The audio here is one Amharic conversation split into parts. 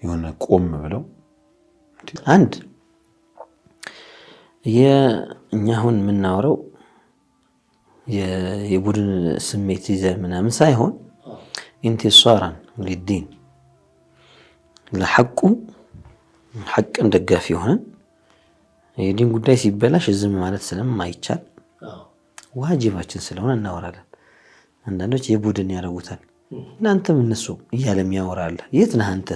የሆነ ቆም ብለው አንድ እኛ አሁን የምናወራው የቡድን ስሜት ይዘን ምናምን ሳይሆን انتصارا للدين ለሐቁ ሐቅን ደጋፊ የሆነን የዲን ጉዳይ ሲበላሽ ዝም ማለት ስለማይቻል ዋጅባችን ስለሆነ እናወራለን። አንዳንዶች የቡድን ያደርጉታል። እናንተም እነሱ እያለ የሚያወራ አለ። የት ነህ አንተ?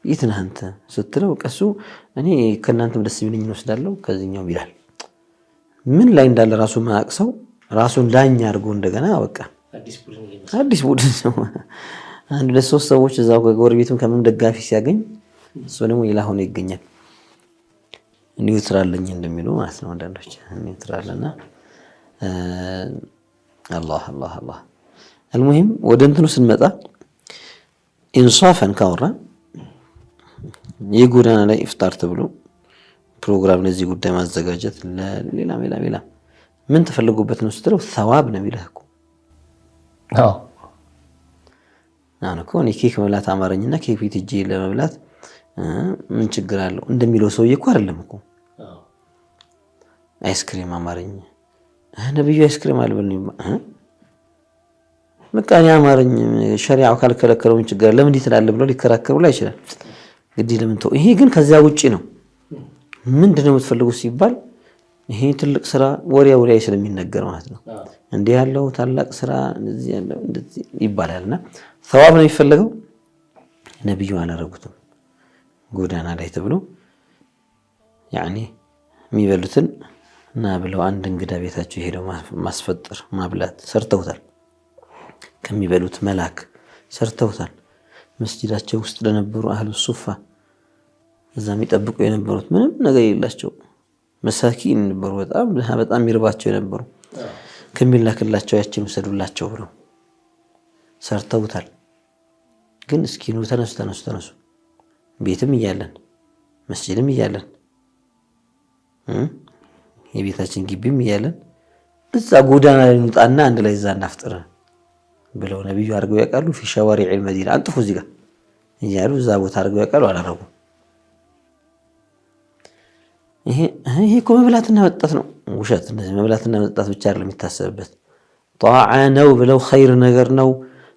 የት ነህ አንተ ስትለው ቀሱ እኔ ከእናንተም ደስ የሚለኝ እንወስዳለሁ ከዚህኛውም ይላል። ምን ላይ እንዳለ ራሱ ማያውቅ ሰው ራሱን ዳኛ አድርጎ እንደገና በቃ አዲስ ቡድን ነው። አንድ ሁለት ሶስት ሰዎች እዛው ከጎረቤቱም ከምንም ደጋፊ ሲያገኝ እሱ ደግሞ ሌላ ሆኖ ይገኛል። neutral ነኝ እንደሚሉ ማለት ነው። አንዳንዶች neutral እና አላህ አላህ አላህ። المهم ወደ እንትኑ ስንመጣ ኢንሳፈን ካወራ የጎዳና ላይ ኢፍጣር ተብሎ ፕሮግራም ለዚህ ጉዳይ ማዘጋጀት ለሌላም ሌላም ሌላም ምን ተፈልጎበት ነው ስትለው ሰዋብ ነው የሚልህ እኮ። አሁን እኮ እኔ ኬክ መብላት አማረኝና ኬክ ቤት ሄጄ ለመብላት ምን ችግር አለው እንደሚለው ሰውዬ እኮ አይደለም እኮ። አይስክሪም አማረኝ፣ ነብዩ አይስክሪም አልበሉም። በቃ እኔ አማረኝ፣ ሸሪዓው ካልከለከለው ምን ችግር አለ? ለምን እንዲህ ትላለህ ብሎ ሊከራከሩ ላይ ይችላል። ግድ ለምን ተው። ይሄ ግን ከዚያ ውጪ ነው። ምንድን ነው የምትፈልጉት ሲባል ይሄ ትልቅ ስራ ወሬ ወሬ ስለሚነገር ማለት ነው። እንዲህ ያለው ታላቅ ስራ እንደዚህ ያለው እንደዚህ ይባላልና ሰዋብ ነው የሚፈለገው። ነብዩ አላረጉትም። ጎዳና ላይ ተብሎ ያኔ የሚበሉትን እና ብለው አንድ እንግዳ ቤታቸው ሄደው ማስፈጠር ማብላት ሰርተውታል። ከሚበሉት መላክ ሰርተውታል። መስጂዳቸው ውስጥ ለነበሩ አህሉ ሱፋ እዛ የሚጠብቁ የነበሩት ምንም ነገር የሌላቸው መሳኪን ነበሩ። በጣም በጣም ይርባቸው የነበሩ ከሚላክላቸው ያችን ውሰዱላቸው ብለው ሰርተውታል። ግን እስኪ ኑ ተነሱ ተነሱ ተነሱ፣ ቤትም እያለን መስጂድም እያለን የቤታችን ግቢም እያለን እዛ ጎዳና ላይ እንውጣና አንድ ላይ እዛ እናፍጥር ብለው ነቢዩ አድርገው ያውቃሉ? في شوارع المدينة አንጥፉ እዚህ ጋር እያሉ እዛ ቦታ አድርገው ያውቃሉ? አላረጉም። ይሄ እኮ መብላትና መጠጣት ነው። ውሸት። እንደዚህ መብላትና መጠጣት ብቻ አይደለም የሚታሰብበት። ጣዓ ነው ብለው ኸይር ነገር ነው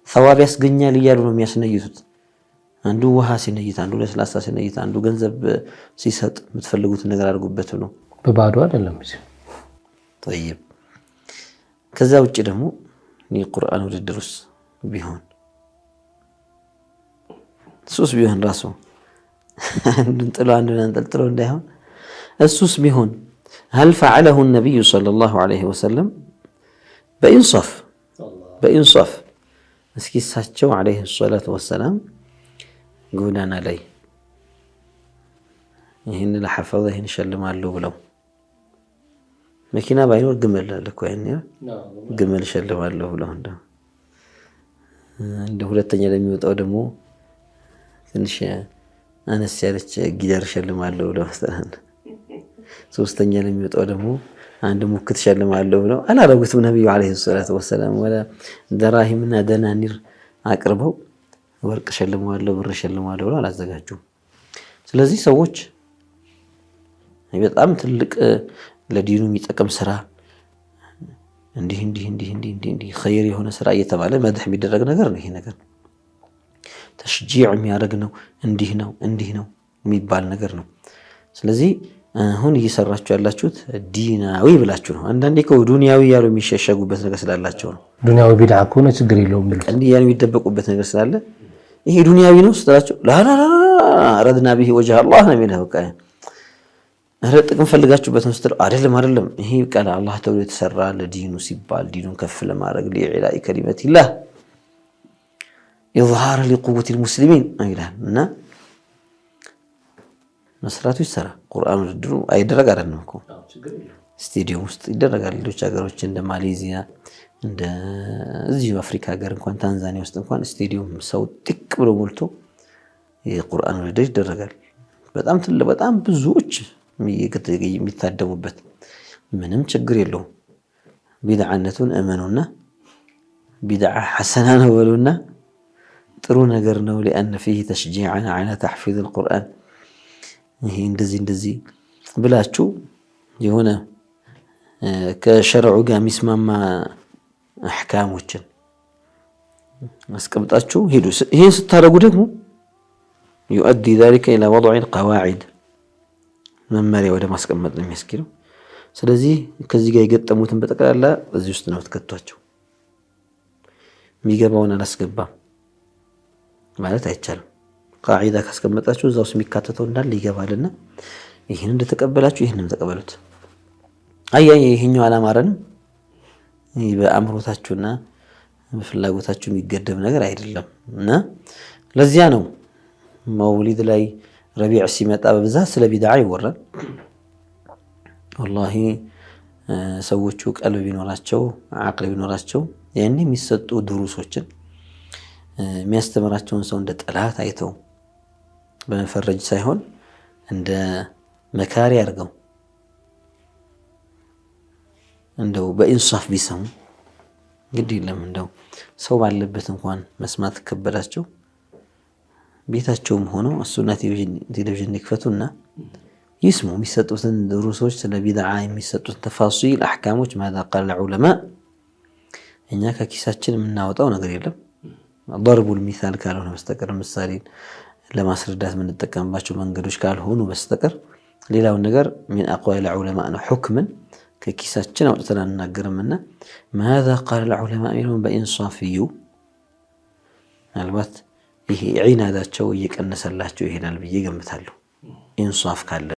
ሰዋብ ያስገኛል እያሉ ነው የሚያስነይቱት። አንዱ ውሃ ሲነይት፣ አንዱ ለስላሳ ሲነይት፣ አንዱ ገንዘብ ሲሰጥ የምትፈልጉትን ነገር አድርጉበት ነው። በባዶ አይደለም። ጠይብ። ከዛ ውጭ ደግሞ የቁርአን ውድድሩስ ቢሆን እሱስ ቢሆን ራሱ አንዱን ጥሎ አንዱን አንጠልጥሎ እንዳይሆን እሱስ ቢሆን هل فعله النبي صلى الله عليه وسلم በኢንሳፍ በኢንሳፍ እስኪ እሳቸው عليه الصلاة والسلام ጎዳና ላይ ይህን ለሐፈዘ ይህን እሸልማለሁ ብለው መኪና ባይኖር ግመል አለ እኮ ያኔ ግመል እሸልማለሁ ብለው እንደ ሁለተኛ ለሚወጣው ደግሞ ትንሽ አነስ ያለች ጊደር እሸልማለሁ ብለው ሶስተኛ ለሚወጣው ደግሞ አንድ ሙክት እሸልማለሁ ብለው አላረጉትም። ነቢዩ عليه الصلاة والسلام ወላ ደራሂምና ደናኒር አቅርበው ወርቅ እሸልመዋለሁ ብር እሸልመዋለሁ ብለው አላዘጋጁም። ስለዚህ ሰዎች በጣም ትልቅ ለዲኑ የሚጠቅም ስራ እንዲህ እንዲህ እንዲህ እንዲህ እንዲህ እንዲህ ኸይር የሆነ ስራ እየተባለ መድህ የሚደረግ ነገር ነው። ይሄ ነገር ተሽጂዕ የሚያደርግ ነው። እንዲህ ነው እንዲህ ነው የሚባል ነገር ነው። ስለዚህ አሁን እየሰራችሁ ያላችሁት ዲናዊ ብላችሁ ነው። አንዳንዴ እኮ ዱንያዊ ያሉ የሚሸሸጉበት ነገር ስላላቸው ነው። ዱንያዊ ቢድዓ ከሆነ ችግር የለውም እንዲህ ያሉ የሚደበቁበት ነገር ስላለ ይሄ ዱንያዊ ነው ስትላቸው لا لا أردنا به وجه الله ነው የሚልህ። በቃ ኧረ ጥቅም ፈልጋችሁበት ነው ስትለው አይደለም አይደለም፣ ይሄ በቃ ለአላህ ተብሎ የተሰራ ለዲኑ ሲባል ዲኑን ከፍ ለማድረግ لإعلاء كلمة الله إظهار لقوة المسلمين ይላል እና መስራቱ ይሰራ። ቁርአን ውድድሩ አይደረግ አይደለም እኮ ስቴዲየም ውስጥ ይደረጋል። ሌሎች ሀገሮች እንደ ማሌዚያ እንደ እዚሁ አፍሪካ ሀገር እንኳን ታንዛኒያ ውስጥ እንኳን ስቴዲየም ሰው ጥቅ ብሎ ሞልቶ የቁርአን ውድድር ይደረጋል። በጣም ትልቅ በጣም ብዙዎች የሚታደሙበት ምንም ችግር የለውም። ቢድዓነቱን እመኑና ቢድዓ ሐሰና ነው በሉና ጥሩ ነገር ነው። لأن فيه تشجيعا على تحفيظ القرآن ይሄ እንደዚህ እንደዚህ ብላችሁ የሆነ ከሸርዑ ጋር የሚስማማ አሕካሞችን አስቀምጣችሁ ሂዱ። ይህን ስታደርጉ ደግሞ يؤدي ذلك إلى وضع قواعد መመሪያ ወደ ማስቀመጥ ነው የሚያስኬደው። ስለዚህ ከዚህ ጋር የገጠሙትን በጠቅላላ እዚህ ውስጥ ነው ትከቷቸው። የሚገባውን አላስገባም ማለት አይቻልም። ቃዒዳ ካስቀመጣችሁ እዛ ውስጥ የሚካተተው እንዳለ ይገባልና ይህን እንደተቀበላችሁ ይህንም ተቀበሉት። አያ ይህኛው አላማረንም፣ በአእምሮታችሁና በፍላጎታችሁ የሚገደብ ነገር አይደለም እና ለዚያ ነው መውሊድ ላይ ረቢዕ ሲመጣ በብዛት ስለ ቢድዓ ይወራል። ወላሂ ሰዎቹ ቀልብ ቢኖራቸው አቅል ቢኖራቸው ያኔ የሚሰጡ ድሩሶችን የሚያስተምራቸውን ሰው እንደ ጠላት አይተው በመፈረጅ ሳይሆን እንደ መካሪ አድርገው እንደው በኢንሳፍ ቢሰሙ ግድ የለም። እንደው ሰው ባለበት እንኳን መስማት ከበዳቸው ቤታቸውም ሆነው እሱና ቴሌቪዥን ይክፈቱና ይስሙ። የሚሰጡትን ድሩሶች ስለ ቢድዓ የሚሰጡትን ተፋሲል አሕካሞች ማዛ ቃለ ዑለማ። እኛ ከኪሳችን የምናወጣው ነገር የለም ضرب المثال ካልሆነ በስተቀር ምሳሌ ለማስረዳት የምንጠቀምባቸው መንገዶች ካልሆኑ በስተቀር ሌላውን ነገር من أقوال العلماء ነው። ሑክምን ከኪሳችን አውጥተን አንናገርምና ماذا قال العلماء የሚለውን በኢንሳፍ እዩ። ምናልባት ይሄ ዒናዳቸው እየቀነሰላቸው ይሄዳል ብዬ ገምታለሁ። ኢንሳፍ ካለ